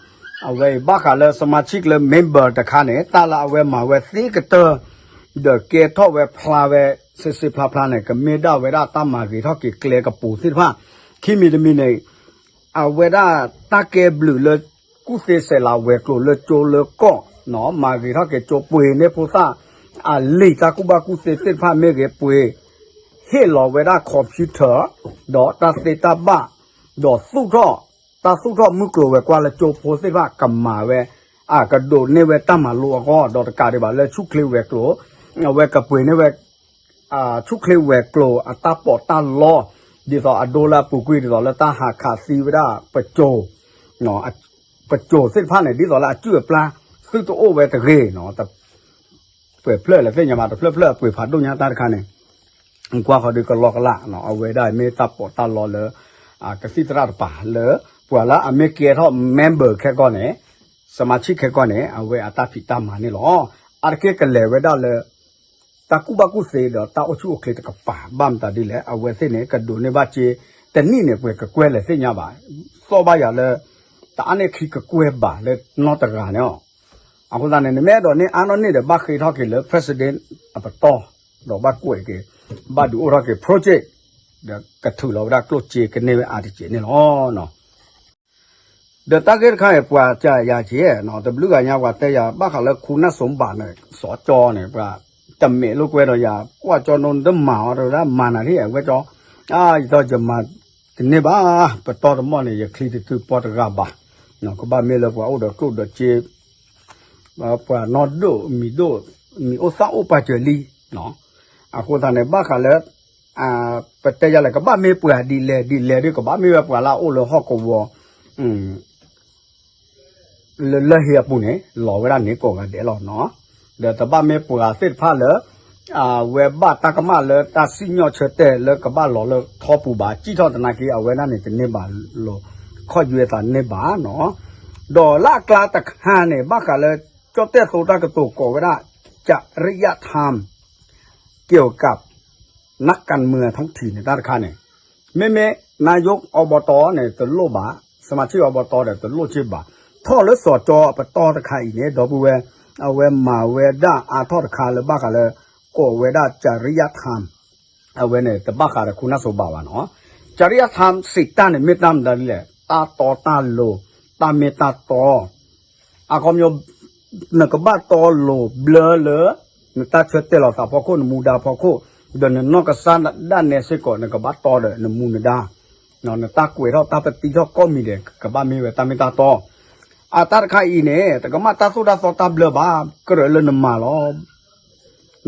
အဝဲအံၤဘၣ်ဃးလၢ စမၤဆံး လၢ member တခါန့ၣ် တၢ်လၢအဝဲမၤဝဲသ့ကတၢၢ် ဒီးကဲထီၣ်ဝဲဖျါဝဲ စ့စ့ဖျါဖျါန့ၣ် ကမ့ၢ်ဒၣ်ဝဲဒၣ်တၢ်မၤဂ့ၤထီၣ်က့ၤကျဲကပူၤသ့ၣ်တဖၣ်, ခံမံၤတမံၤန့ၣ် အဝဲဒၣ်တၢ်ကဲဘျုးလၢ ကူၣ်သ့ဆဲးလၤဝဲၤကျိၤလၢကၠိလၢကီၢ်, မၤဂ့ၤထီၣ်က့ၤကၠိပှ့ၤန့ၢ်ဖိသၣ်, အလံာ်တၢ်ကူၣ်ဘၣ်ကူၣ်သ့သ့ၣ်တဖၣ်မ့ၢ်ဂ့ၤပှ့ၤ, ဟ့ၣ်လီၤဝဲဒၣ် computer ဒီးတၢ်သ့တၢ်ဘၣ်, ဒီးသူၣ်ထီၣ်, တၢ်သူၣ်ထီၣ်မုၢ်ကျိၤဝဲၤကွာ်လၢကၠိဖိသ့ၣ်တဖၣ်ကမၤဝဲ, အကဒိးန့ၢ်ဝဲတၢ်မၤလိအဂီၢ်, ဒီးတကးဒံးဘၣ်လၢဆူၣ်ချ့ဝဲၤကျိၤ, အဝဲကပှ့ၤန့ၢ်ဝဲ ဆူၣ်ချ့ဝဲၤကျိၤအတၢ်ပီးတၢ်လီ, ဒ်သိးအဒိလၢအပူၤကွံာ် ဒ်သိးလၢတၢ်ဟးခးသံဝဲဒၣ်ပစိၤ, ပစိၤသ့ၣ်တဖၣ်န့ၣ် ဒ်သိးလၢအစုၣ်အပျၢ် သုတအိၣ်ဝဲတဂ့ၤ, ပှဲၤဖျၢၣ်လဲၣ်သ့ၣ်ညါဘၣ် တဖျၢၣ်ဖျၢၣ်အပှ့ၤဖးဒိၣ်ညါတၢ်တခါန့ၣ်, ကွၢ်ဃီဒီးကလီကလး, အဝဲဒၣ်မ့ၢ်တၢ်ပီးတၢ်လီလၢ ကသံၣ်သရၣ်တပၤလၢ ပှၤလၢအမ့ၢ်ကဲထီၣ် member ခဲကီၢ်န့ၣ်, စမၤဆံး ခဲကီၢ်န့ၣ် အဝဲအတၢ်ဖံးတၢ်မၤန့ၣ်လီၤ. အါတက့ၢ်ကလဲၤဝဲဒၣ်လၢ တၢ်ကူၣ်ဘၣ်ကူၣ်သ့ဒီးတၢ်အိၣ်ဆူၣ်အိၣ်ချ့တကပၤ ဘၣ်မတၤဒ်လဲၣ် အဝဲသ့ၣ်န့ၣ် ကဒိးန့ၢ်ဘၣ်စ့ တနံၣ်န့ၣ် ပှဲၤကကွဲၢ်လဲၣ်သ့ၣ်ညါဘၣ်, သီၣ်ဘၣ်ယၤလၢ တအါန့ၢ်ခံကကွဲၢ်ဘၣ်လၢနီတဂၤန့ၣ်လီၤ. အဃိသတးန့ၣ် နမ့ၢ်အဲၣ်ဒိးန့ၢ်အါနီၢ်န့ၢ်ဒီး ဘၣ်ဃ့ထီၣ်က့ၤလၢ president အပတီၢ်, ဒီးဘၣ်ကွဲးက့ၤ, ဘၣ်ဒုးအိၣ်ထီၣ်က့ၤ project, ဒီးကထုးလီၤဝဲဒၣ်ကျိၣ်စ့ကန့ၢ်ဝဲအါတက့ၢ်န့ၣ်လီၤ. ဒီးတၢ်ဂ့ၢ်တခါအံၤ ပှၤကယၤက့ၤ, တဘျုးဂၤညါပှၤတဲယၤ ဘၣ်ဃးလၢခူနၢ်စိဘးန့ၣ် စီၤကၠီန့ၣ် ပှၤတမဲာ်လိာ်ကွဲဒီးယၤ ကွၢ်ကၠီနိနတမၤအီၤတဝဲဒၣ်မၤနၤဒ်အဝဲကၠီ, ယတီယမၤတန့ၢ်ဘၣ်, ပတီၢ်တမီၢ်န့ၣ် ယချံတတုၤပီတဂၤဘၣ်, ကဘၣ်မ့ၢ်လၢပှၤအိၣ်ဒီးကျိၣ်ဒီးစ့ ပှၤနီၢ်ဒိၣ်မံၤဒိၣ်, မံၤအိၣ်သၣ်အိၣ်ပာ်စၢၤလံ, အဃိသတးန့ၣ် ဘၣ်ဃးလၢ ပတဲယၤလဲၣ် ကဘၣ်မ့ၢ်ပှၤဒ်လဲၣ်ဒ်လဲၣ်ဒီး ကဘၣ်မ့ၢ်ဝဲပှၤလၢအအိၣ်လၢဟီၣ်ကဝီၤ လၢလၢၢ်ဟ့အပူၤန့ၣ် လီၤဝဲဒၣ်န့ၣ်ကိးဂၤဒဲးလီၤနီၤ, ဒီးတဘၣ်မ့ၢ်ပှၤသ့ၣ်တဖၣ်လၢ အဝဲဘၣ်တၢ်ကမၣ်လၢတၢ်စံၣ်ညီၣ်ဆၢတဲာ်လၢကဘၣ်လီၤလၢထီပူၤဘၣ် စံၣ်ထီၣ်သနာ်က့ အဝဲဒၣ်န့ၣ်တန့ၢ်ဘၣ်လီၤ, ခီၣ်ယွဲသးန့ၢ်ဘၣ်နီၤ, ဒီးလၢအကျါတခါန့ၣ် ဘၣ်ဃးလၢ ကၠီၣ်တဲၣ်သိတၢ်ကတိၤကိးဝဲဒၣ် จริยธรรม เกี่ยวกับ นักการเมืองท้องถิ่น န့ၣ် တၢ်တခါန့ၣ်, မ့မ့ၢ် นายกอบต န့ၣ် တလိၣ်ဘၣ်, สมาชิกอบต ဒီးတလိၣ်က့ဘၣ်, ထီၣ်လၢစီၤကၠီအပတီၢ်တခါအံၤန့ၣ် ဒီပုၢ်ဝဲၢ် အဝဲမၤဝဲဒၣ်အါထီၣ်တခါလၢဘၣ်ဃးလၢ ကိးဝဲဒၣ် จริยธรรม အဝဲန့ၣ် တဘၣ်ဃးဒီးခိၣ်နၢ်စိၤဘၣ်ဘၣ်နီၤ. จริยธรรม စံးတၢ်န့ၣ် မ့ၢ်တၢ်မတၤဒ်လဲၣ်, တၢ်တီတၢ်လိၤ, တၢ်မ့ၢ်တၢ်တီ အခီပညီ နကဘၣ်တီလိၤဘျၢလၢ နတၢ်ဆၢတဲာ်လီၤသးဖီခိၣ်, နမူဒါဖီခိၣ်, ဒီးနနီၢ်ကစၢ်ဒၣ်နဲစ့ၢ်ကီး နကဘၣ်တီဒီးနမူနဒါ, နတၢ်ကွဲးထီၣ်တၢ်ပတံထီၣ်ကိးမံၤဒဲး ကဘၣ်မ့ၢ်ဝဲတၢ်မ့ၢ်တၢ်တီ. အတၢ်တခါအံၤန့ၣ် တကမၣ်တၢ်သိၣ်တၢ်သီတၢ်ဘျၢဘၣ်, ကြၢးလၢနမၤလီ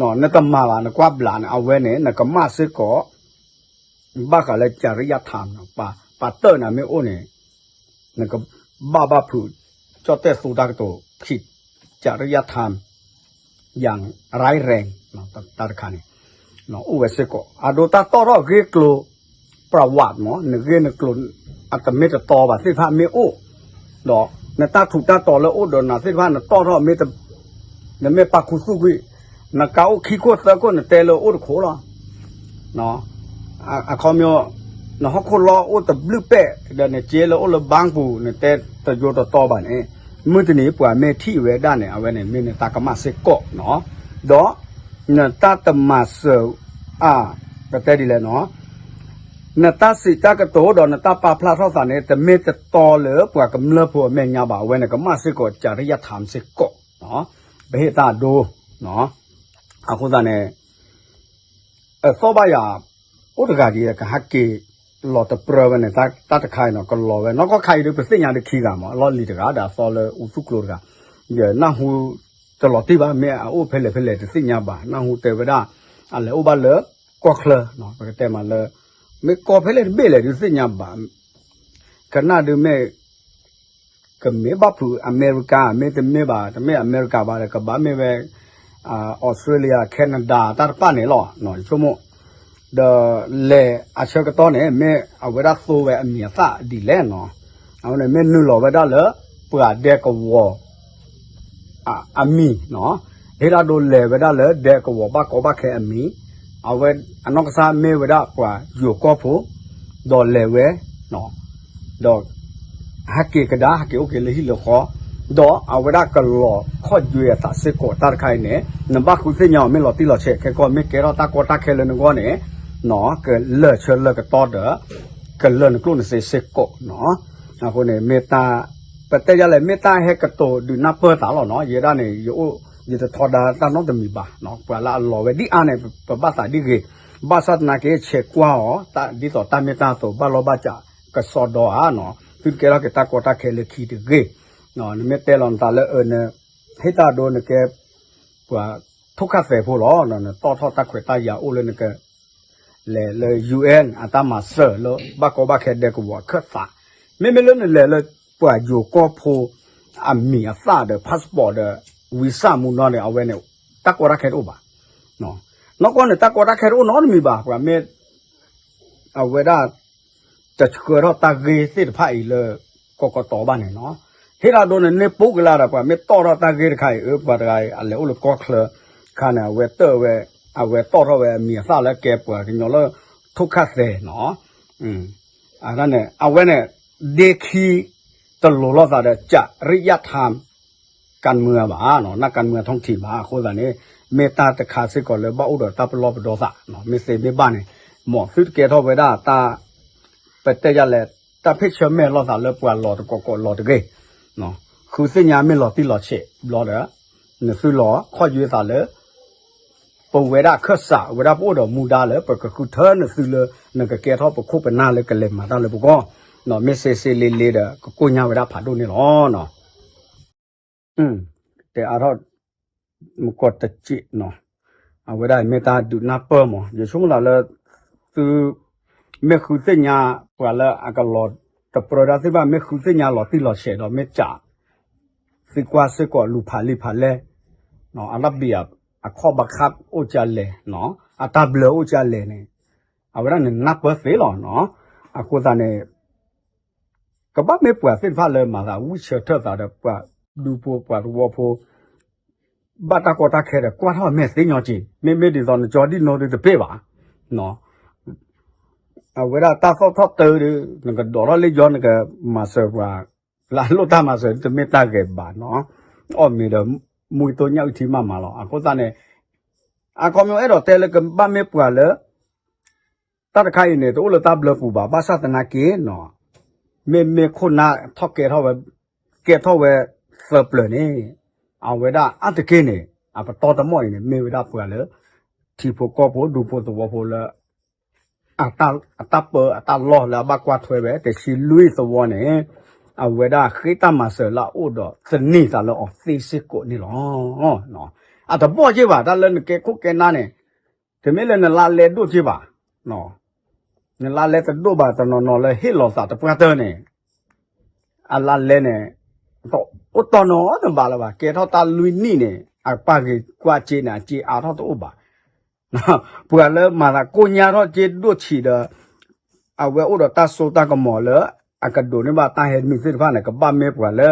ၤ. နတမၤဘၣ် နကွၢ်ဘျးန့ၣ် အဝဲန့ၣ် နကမၣ်စ့ၢ်ကီး ဘၣ်ဃးလၢ จริยธรรม နီၤ, ပှၤတၢၢ်နၤမ့ၢ်အိၣ်န့ၣ် နကဘၣ်ဘၣ်ဖုး ကၠီၣ်တဲၣ်သိတၢ်ကတိၤခံ จริยธรรม อย่างร้ายแรง တၢ်တခါန့ၣ် အိၣ်ဝဲစ့ၢ်ကီး အဒိတၢ်တီၣ်ထီၣ်ဂ့ၢ်ကျိၤ ประวัติ မ့ၢ် နဂ့ၢ်နကျိၤ အတမ့ၢ်တတီဘၣ်သ့ၣ်တဖၣ်မ့ၢ်အိၣ်, ဒီးနတၢ်ထူးတၢ်တီၤလၢအိၣ်ဒီးနၤသ့ၣ်တဖၣ် နတီၣ်ထီၣ်မ့ၢ် နမ့ၢ်ပာ်ခူသူၣ်ကွံာ် နကအိၣ်ခံခိၣ်သၢခိၣ် နတဲလၢအိၣ်တခိၣ်လီၤ. အခီပညီ နဟီၣ်ခိၣ်လီၢ်အိၣ်တဘျုးပဲၢ် ဒီးနက့လၢအိၣ်လၢဘါပူၤ နတဲတယိတတီဘၣ်န့ၣ် မုၢ်တနံၤပှၤမ့ၢ်ထံၣ်ဝဲဒၣ်န့ၣ် အဝဲန့ၣ်မ့ၢ်နတၢ်ကမၣ်စ့ၢ်ကီးနီၤ. ဒီး နတၢ်တမၤစၢၤ အ ပတဲဒ်လဲၣ်နီၤ နတၢ်စံးတၢ်ကတိၤဒီးနတၢ်ပာ်ဖျါထီၣ်သးန့ၣ် တမ့ၢ်တတီလၢပှၤကမျၢၢ်ဖိအမဲာ်ညါဘၣ်, အဝဲန့ၣ်ကမၣ်စ့ၢ်ကီး จริยธรรม စ့ၢ်ကီး, ပဟ့ၣ်တၢ်အဒိ, အဃိသတးန့ၣ် အသီၣ်ဘၣ်ယၤ အိၣ်တဂၤက့ၤ ကဟဲက့ၤလီၤတပြၢဝဲန့ၣ် တၢ်တခါအံၤနီၤ ကလီၤဝဲ နီၢ်ကီၢ်ခါအံၤဒီး ပသ့ၣ်ညါဒီးခံဂၤမး အလီၢ်လံၤတဂၤ ဒီးအသီလၢအူသူၣ်ကျိၤတဂၤ, ယနၢ်ဟူတလီၤတံၢ်ဘၣ် မ့ၢ်အအိၣ်ဖဲလဲၣ်ဖဲလဲၣ်တသ့ၣ်ညါဘၣ်, နၢ်ဟူတဲဝဲဒၣ် အလဲၤအိၣ်ဘၣ်လၢကီၢ်ချၢ, ပကတဲမးလၢ မ့ၢ်ကီၢ်ဖဲလဲၣ်တဘ့ၣ်လဲၣ်ဒုးသ့ၣ်ညါဘၣ်, ကနၣ်ဒုးမ့ၢ် ကမ့ၢ်ဘၣ်ဖုးအမဲရကၤ မ့တမ့ၢ်ဘၣ် တမ့ၢ်အမဲရကၤဘၣ်ဒီး ကဘၣ်မ့ၢ်ဝဲ Australia Canada တၢ်တဖၣ်န့ၣ်လီၤ ယဆိကမိၣ်, ဒီးလဲၤအဆၢကတီၢ်န့ၣ် မ့ၢ်အဝဲဒၣ်သိဝဲအမံၤအသၣ်ဒ်လဲၣ်နီၤ, အဝဲန့ၣ်မ့ၢ်နုာ်လီၤဝဲဒၣ်လၢ ပှၤဒဲကဝီၤ အမံၤနီၤ, ဟ့ၣ်တၢ်ဒိလဲၤဝဲဒၣ်လၢဒဲကဝီၤဘၣ်ကီဘၣ်ခဲအမံၤ, အဝဲအနီၢ်ကစၢ်မ့ၢ်ဝဲဒၣ်ပှၤယိၤကီၢ်ဖိ, ဒီးလဲၤဝဲ ဒီး ဟဲက့ၤကဒါ ဟဲက့ၤအိၣ်က့ၤလၢဟံၣ်လၢဃီ, ဒီးအဝဲဒၣ်ကလီၤခီၣ်ယွဲအသးစ့ၢ်ကီးတၢ်တခါအံၤန့ၣ် နဘၣ်ဃုသ့ၣ်ညါအီၤမ့ၢ်လီၤတံၢ်လီၤဆဲး ခဲကီၢ်မ့ၢ်ကဲထီၣ်တၢ်ကီတၢ်ခဲလၢနဂီၢ်န့ၣ် ကလၢာ်ဆၢလၢာ်ကတီၢ်ဒီး ကလၢာ်နကျိၣ်နစ့စ့ၢ်ကီးနီၤ, အဃိန့ၣ် မ့ၢ်တၢ် ပတဲယၤလဲၣ် မ့ၢ်တၢ်ဟဲကတိၤဒုးနၢ်ပၢၢ်သးလီၤနီၤ, ယဲဒၣ်န့ၣ် ယအိၣ် ယတထီဒါတၢ်နီတမံၤဘၣ်, ပှၤလၢအလီၤဝဲဒ်အါန့ၣ် ပဘၣ်သးဒ်ဂ့ၤ, ဘၣ်ဆၣ်သနာ်က့ ဆဲးကွၢ်အီၤ ဒ်သိးတၢ်မ့ၢ်တၢ်တီ ဘၣ်လီၢ်ဘၣ်စးကစီဒီဧါနီၤ, သုတကဲထီၣ်က့ၤတၢ်ကီတၢ်ခဲလၢခံတဂ့ၤ, နမ့ၢ်တဲလီၤနသးလၢအၢန ဟ့ၣ်တၢ်ဒိနကဲ ပှၤထိၣ်ခၣ်သဲးဖိလီၤ, နတီၣ်ထီၣ်တၢ်ခွဲးတၢ်ယာ်အိၣ်လၢနက လဲၤလၢ ယူၣ်အဲၣ် အတၢ်မၤစၢၤလၢဘၣ်ကီဘၣ်ခဲဒဲကဝီၤအခၢၣ်သး, မ့မ့ၢ်လၢနလဲၤလၢပှၤယိၤကီၢ်ဖိ အမံၤအသၣ်ဒီး passport ဒီး visa မူနီၢ်န့ၣ် အဝဲန့ၣ် တၢ်ကီတၢ်ခဲတအိၣ်ဘၣ်, နီၢ်ကီၢ်န့ၣ် တၢ်ကီတၢ်ခဲတအိၣ်နီတမံၤဘၣ်, ပှၤမ့ၢ် အဝဲဒၣ် တဆှၢထီၣ်တၢ်ဂ့ၢ်သ့ၣ်တဖၣ်အံၤလၢ ကီကတီၤဘၣ်န့ၣ်နီၤ, ဟ့ၣ်တၢ်ဒိန့ၣ် န့ၢ်ပိကလါဒီး ပှၤမ့ၢ်တီၣ်ထီၣ်တၢ်ဂ့ၢ်တခါအံၤ အၢ ပှၤတဂၤအံၤ အလဲၤအိၣ်လၢကီၢ်ချၢခါန့ၣ် အဝဲတၢၢ်ဝဲ အဝဲတီၣ်ထီၣ်ဝဲအမံၤအသၣ်လၢကဲပှၤကညီလၢ ထိၣ်ခၣ်သဲးနီၤ, န့ၣ် အဝဲန့ၣ် ဒ့ခံ တလိၤလိာ်သးဒီး จริยธรรม การเมือง ဘၣ်နီၤ, นักการเมืองท้องถิ่น ဘၣ်, အဃိသတးန့ၣ် မ့ၢ်တၢ်တခါစ့ၢ်ကီးလၢဘၣ်အိၣ်ဒီးတၢ်ပလီၢ်ပဒီသးနီၤ, မ့ၢ်သ့မ့ၢ်ဘၣ်န့ၣ် မ်သုတကဲထီၣ်ဝဲဒၣ်တၢ် ပတဲယၤလဲၣ် တၢ်ဖ့ၣ်ဆၢမဲာ်လိာ်သးလၢပှၤလီၤတကိးကိးလီၤတဂ့ၤ, ဃုသ့ၣ်ညါမ့ၢ်လီၤတံၢ်လီၤဆဲးဘျီဒီး နသုလီၤခီၣ်ယွဲသးလၢ ပဝဲဒၣ်ခၢၣ်စး ဝဲဒၣ်ပအိၣ်ဒီးမူဒါလၢ ပကဃုထၢနသုလၢ နကကဲထီၣ်ပခိၣ်ပနၢ်လၢကလဲၤမၤတၢ်လၢပဂီၢ်, မ့ၢ်စ့စ့လ့လ့ဒီး ကကိၢ်ညါဝဲဒၣ်ဖးဒိၣ်န့ၣ်လီၤ. တဲအါထီၣ် မကီၢ်တစ့းနီၤ, အဝဲဒၣ်မ့ၢ်တၢ်ဒုးနၢ်ပၢၢ်မး, ယဆိကမိၣ်သးလၢ သု မ့ၢ်ဃုသ့ၣ်ညါ ပှၤလၢအကလီၤတပြၢတၢ်သ့ၣ်တဖၣ် မ့ၢ်ဃုသ့ၣ်ညါလီၤတံၢ်လီၤဆဲးဒီး မ့ၢ်စး သံကွၢ်စ့ၢ်ကီးလူၤဖးလံာ်ဖးလဲၢ် အလၢဘံၣ်အခီၣ်ဘၣ်ခးအိၣ်ကလဲၣ်, အတၢ်ဘျၢအိၣ်ကလဲၣ်န့ၣ် အဝဲဒၣ်န့ၣ်နၢ်ပၢၢ်သ့လီၤ. အဃိသတးန့ၣ် ကဘၣ်မ့ၢ်ပှၤသ့ၣ်တဖၣ်လၢမၤသးဝံၣ်ဆၢထၢၣ်သးဒီးပှၤဒူဖိပှၤသဝီဖိ ဘၣ်တၢ်ကီတၢ်ခဲဒီး ကွၢ်ထီၣ်အမဲာ်သ့ညီက့ၤ, မ့မ့ၢ်ဒ်သိးနကၠီဒံၣ်နိဒုတပ့ၢ်ဘၣ်. အဝဲဒၣ်တၢ်သီၣ်ထီၣ်တၢ်ဒီး နကဒိးထီၣ်လၢယီၤ နကမၤစၢၤပှၤ လၢအလိၣ်တၢ်မၤစၢၤ တမ့ၢ်တၢ်ဂဲၤဘၣ်နီၤ, အီၣ်မ့ၤဒီး မူကတိၢ်ညၣ်အုၣ်ထံမးမးလီၤ. အဃိသတးန့ၣ် အခီပညီအဲၣ်ဒိးတဲလၢကဘၣ်မ့ၢ်ပှၤလၢ တၢ်တခါအံၤန့ၣ် တအိၣ်လၢတၢ်ဘျၢပူၤဘၣ်. ဘၣ်ဆၣ်သနာ်က့နီၤ မ့မ့ၢ်ခိၣ်နၢ်ထီၣ်ကဲထီၣ်ဝဲ ကဲထီၣ်ဝဲသၢပျၢၤန့ၣ် အဝဲဒၣ်အါတက့ၢ်န့ၣ် အပတီၢ်တမီၢ်အံၤန့ၣ် မ့ၢ်ဝဲဒၣ်ပှၤလၢ ထံဖိကီၢ်ဖိ ဒူဖိသဝီဖိလၢ အတၢ်ပၢအတၢ်လီၢ်လၢအဘၣ်ကွၢ်ထွဲဝဲ တဆံလွံၢ်သဝီန့ၣ် အဝဲဒၣ်ဃ့တၢ်မၤစၢၤလၢအအိၣ်ဒီးသန့ၤသးလၢအီၤသ့စ့ၢ်ကီးန့ၣ်လီၤ. အတဘီၣ်က့ဘၣ် တၢ်လၢနကဲခိၣ်ကဲနၢ်န့ၣ် တမ့ၢ်လၢနလါလဲဒိၣ်က့ဘၣ် နလါလဲတဒိၣ်ဘၣ်တနီၤနီၤလၢဟ့ၣ်လီၤသးတပှၢ်တၢၢ်န့ၣ် အလါလဲန့ၣ် အိၣ်တီနီတဘၣ်လၢၤဘၣ်. ကဲထီၣ်တၢ်လွံၢ်နံၣ်န့ၣ် အပၢ်ဂ့ၤကွၢ်စ့န့ၣ် အစ့အါထီၣ်တအိၣ်ဘၣ်. ပှၤလၢမၤသးကိၢ်ညါထီၣ်စ့ဒိၣ်ဆံးဒီး အဝဲအိၣ်ဒီးတၢ်စိတၢ်ကမီၤလၢ အကဒိးန့ၢ်ဘၣ်တၢ်ဟဲနုာ်သ့ၣ်တဖၣ်န့ၣ် ကဘၣ်မ့ၢ်ပှၤလၢ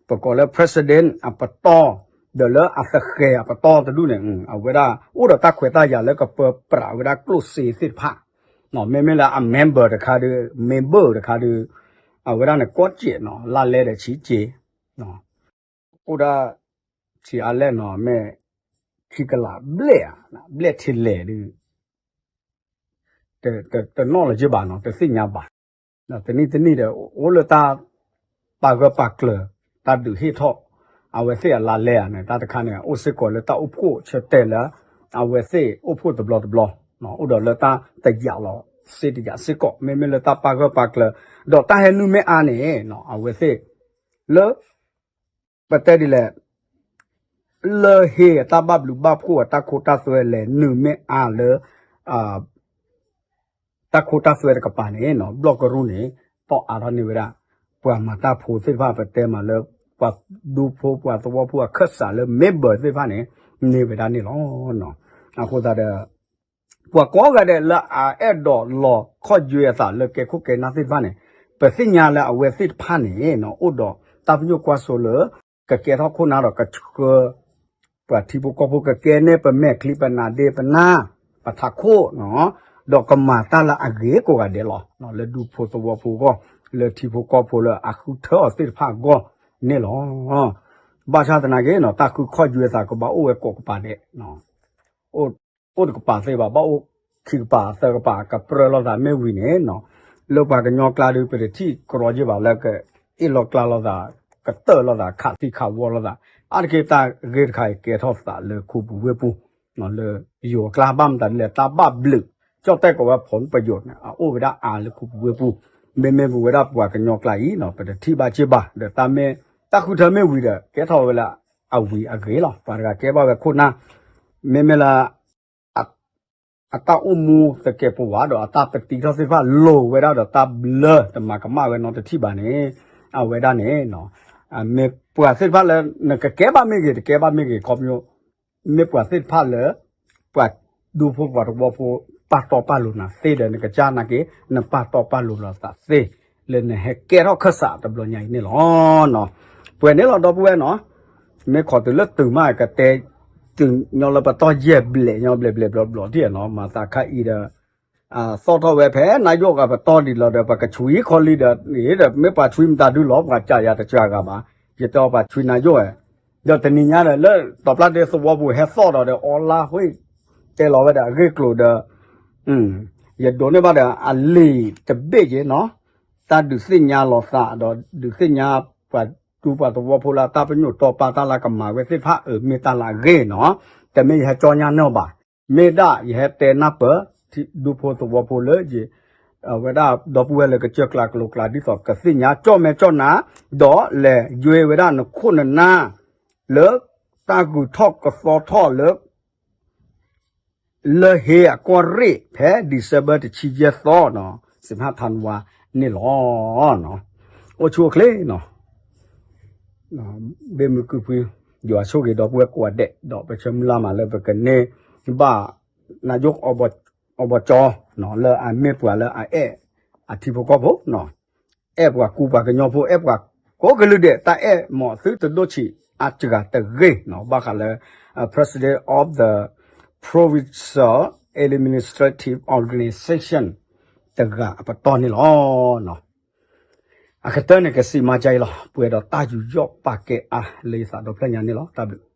ပကိးလၢ president အပတီၢ် ဒီးလၢအသဃဲၤအပတီၢ်တဒူၣ်န့ၣ် အဝဲဒၣ်အိၣ်ဒီးတၢ်ခွဲးတၢ်ယာ်လၢကပၢပြးဝဲဒၣ်ကျိၣ်စ့သ့ၣ်တဖၣ် မ့မ့ၢ်လၢအ member တခါဒီး member တခါဒီး အဝဲဒၣ်န့ၣ်ကီးစဲးနီၤ လါလဲဒီးဆံးစ့း အိၣ်ဒၣ် ဆံးအါလဲၣ်နီၤ မ့ၢ်ခံကလးဘျဲၣ်ဧါ ဘျဲၣ်ထံလဲၣ်ဒီး တနီၣ်လၢၤက့ဘၣ်နီၤ တသ့ၣ်ညါဘၣ်. တနံၣ်တနံၣ်ဒီး အိၣ်လၢတၢ်ပာ်ဂၢၢ်ပာ်ကျၢၤ တၢ်ဒုးဟ့ၣ်ထီၣ် အဝဲသ့ၣ်အလါလဲဧါန့ၣ် တၢ်တခါန့ၣ် အိၣ်စ့ၢ်ကီးလၢတၢ်အိၣ်ဖှိၣ်ဆၢတဲာ်လၢ အဝဲသ့ၣ်အိၣ်ဖှိၣ်တဘျီတဘျီ အိၣ်ဒီးလၢတၢ်တယာ်လီၤ စ့တယာ်စ့ၢ်ကီး မ့မ့ၢ်လၢတၢ်ပာ်ဂၢၢ်ပာ်ကျၢၤ ဒီးတၢ်ဟဲနုာ်မ့ၢ်အါန့ၣ် အဝဲသ့ၣ် လၢ ပတဲဒ်လဲၣ် လၢဟ့ၣ်အတၢ်ဘၣ်ဘျုးဘၣ်ဖှိၣ်အတၢ်ခိတၢ်သွဲလဲၣ် နုာ်မ့ၢ်အါလၢ တၢ်ခိတၢ်သွဲတကပၤန့ၣ် ဘျီၣ်ကရူၢ်န့ၣ် တီၢ်အါထီၣ်န့ၢ်ဝဲဒၣ် ပှၤမၤတၢ်ဖိသ့ၣ်တဖၣ် ပတဲမးလၢ ပှၤဒူဖိပှၤသဝီဖိအခၢၣ်စးလၢ member သ့ၣ်တဖၣ်န့ၣ် န့ၢ်ဝဲဒၣ်န့ၣ်လီၤ. အဃိသတးဒီး ပှၤကိးဂၤဒဲးလၢအအဲၣ်ဒိးလီၤခီၣ်ယွဲအသးလၢကဲခိၣ်ကဲနၢ်သ့ၣ်တဖၣ်န့ၣ် ပသ့ၣ်ညါလၢအဝဲသ့ၣ်တဖၣ်န့ၣ် အိၣ်ဒီးတၢ်ပညိၣ်ကွၢ်စိလၢ ကကဲထီၣ်ခိၣ်နၢ်ဒီးကဆှၢ ပှၤထံဖိကီၢ်ဖိ ကကဲန့ၢ်ပမဲာ်ချံပနါဒ့ပနါ ပထးခိၣ် ဒီးကမၤတၢ်လၢအဂ့ၤကိးဂၤဒဲးလီၤ. လၢဒူဖိသဝီဖိအဂီၢ် လၢထံဖိကီၢ်ဖိလၢအဃုထၢအီၤသ့ၣ်တဖၣ်အဂီၢ်န့ၣ်လီၤ. ဘၣ်ဆၣ်သနာ်က့နီၤ တၢ်ဃုခီၣ်ယွဲသးကဘၣ်အိၣ်ဝဲကိးကပၤဒဲး အိၣ်တကပၤသ့ဘၣ် ဘၣ်အိၣ်ခံကပၤသၢကပၤ ကပြၢလိာ်သးမ့ၢ်ဝံၤန့ၣ်နီၤ လၢပှၤကညီကျါဒီး ပတထံၣ်ကြီက့ဘၣ်လၢကအ့ၣ်လိာ်ကျါလိာ်သး ကတၢၢ်လိာ်သး ခးသံခးဝီလိာ်သး အါတက့ၢ်တၢ်ဂ့ၢ်တခါအံၤကဲထီၣ်သးလၢခူပူၤဝ့ၢ်ပူၤ လၢယိၤအကျါ ဘၣ်မတၤဒ်လဲၣ် တၢ်ဘၣ်ဘျုး ကၠီၣ်တဲၣ်ကိးဝဲ ผลประโยชน์ န့ၣ် အအိၣ်ဝဲဒၣ်အါလၢခူပူၤဝ့ၢ်ပူၤ မ့မ့ၢ်ပဝဲဒၣ်ပှၤကညီကျါအံၤနီၤ ပတထံၣ်ဘၣ်က့ဘၣ် ဒီးတၢ်မ့ၢ် တၢ်ဃုထၢမ့ၢ်ဝံၤဒီး ကဲထီၣ်ဝဲလၢအဝံၤအဂ့ၤလီၤ. ပှၤတဂၤကဲဘၣ်ဝဲခိၣ်နၢ် မ့မ့ၢ်လၢ အတၢ်အိၣ်မူသကဲးပဝးဒီးအတၢ်ပတံထီၣ်သ့ၣ်တဖၣ် လိၤဝဲဒၣ်ဒီးတၢ်ဘျၢတမၤကမၣ်ဝဲနီတထံၣ်ဘၣ်န့ၣ် အဝဲဒၣ်န့ၣ် မ့ၢ်ပှၤသ့ၣ်တဖၣ်လၢ နကကဲဘၣ်မ့ၢ်ဂ့ၤ တကဲဘၣ်မ့ၢ်ဂ့ၤ ခီပညီ မ့ၢ်ပှၤသ့ၣ်တဖၣ်လၢ ပှၤဒူဖိပှၤသဝီဖိ ပာ်တီပာ်လိၤနၤသ့ဒီး နကစၢ်နာ်က့ နပာ်တီပာ်လိၤလိာ်သးသ့ လၢနဟဲကဲထီၣ်ခၢၣ်စးတဘျီညါအံၤန့ၣ်လီၤ. ပှဲၤန့ၣ်လီၤ ဒီပုၢ်ဝဲၢ်နီၤ မ့ၢ်ခိးတုၤလၢတုၤမး ကတဲတုၤညီလၢပတီၢ်ယဲၢ်ဘျဲၣ်ညီဘျဲၣ်ဘျဲၣ်ဘျီဘျီထံၣ်နီၤ မၤသးခါအံၤဒီး သီၣ်ထီၣ်ဝဲဖဲနၢ်ယိၣ်ဂၤပတီၢ်ဒ်လီၤဒီး ပှၤကဆွံခီလံဒီး ဒီးမ့ၢ်ပှၤဆွံမတၤဒုလီၤ ပှၤစံးယၤတစှၤဂၤဘၣ် ယတဲအီၤပှၤဆွံနၢ်ယိၣ်ဝဲ ဒီးတနံၤညါဒီး လၢတီၤပျၢ်ဒ့သဝီပူၤဟဲသီၣ်ဒီး ဒီးအီလါဝ့ၢ် တဲလီၤဝဲဒီးအဂ့ၢ်ကျိၤဒီး ယဒိးန့ၢ်ဘၣ်ဒီး အလံာ်တဘ့ၣ်က့နီၤ တၢ်ဒုးသ့ၣ်ညါလီၤသး ဒီးဒုးသ့ၣ်ညါပှၤဒူပှၤသဝီဖိလၢအတၢ်ပညိၣ်တီပာ်တၢ်လၢကမၤဝဲသ့ၣ်တဖၣ် အၢ မ့ၢ်တၢ်လၢအဂ့ၢ်နီၤ တမ့ၢ်ယဟဲကၠီညါန့ၢ်အီၤဘၣ် မ့ၢ်ဒၣ်ယဟဲတဲနၢ်ပၢၢ် ဒူဖိသဝီဖိလၢယ အဝဲဒၣ်ဒီပုၢ်ဝဲၢ်လၢကစၢၢ်ကျါကလိကျါ ဒ်သိးကသ့ၣ်ညါကၠီၣ်မဲာ်ကၠီၣ်နါ ဒီးလဲၤယွဲဝဲဒၣ်နခိၣ်နနၢ် လၢတၢ်ဂုၤထီၣ်ကသီထီၣ်လၢ လၢဟ့အကီၢ်ရ့ၣ် ဖဲ December တဆံယဲၢ်သီနီၤ စံးဖးထါနဝါန့ၣ်လီၤ. အိၣ်ဆူၣ်အိၣ်ချ့နီၤ ဘ့ၣ်မုၢ်ကုၢ်ဖှံ ယွၤဆိၣ်ဂ့ၤဒီပုၢ်ဝဲၢ်ကိးဂၤဒဲး ဒီးပဆၢမုၢ်လၢ်မးလၢပကန့ၢ်ဘၣ် နၢ်ယိၣ်အီဘီကၠီ လၢအမ့ၢ်ပှၤလၢအအဲၣ်အထံဖိကီၢ်ဖိ အဲၣ်ပှၤကူပှၤကညီဖိ အဲၣ်ပှၤကိးကလုာ်ဒဲး တၢ်အဲၣ်မးသုတဒိၣ်ဆံးအါစှၤတဂ့ၤနီၤ ဘၣ်ဃးလၢ President of the Provincial Administrative Organization တဂၤအပတီၢ်န့ၣ်လီၤ. အကတၢၢ်န့ၣ် ကစံးမၤကါအံၤလီၤ. ပှဲၤဒီးတၢ်ယူးယီၣ်ပာ်ကဲအါလၢယသးဒီဖျၢၣ်ညါန့ၣ်လီၤ. တၢ်ဘျုး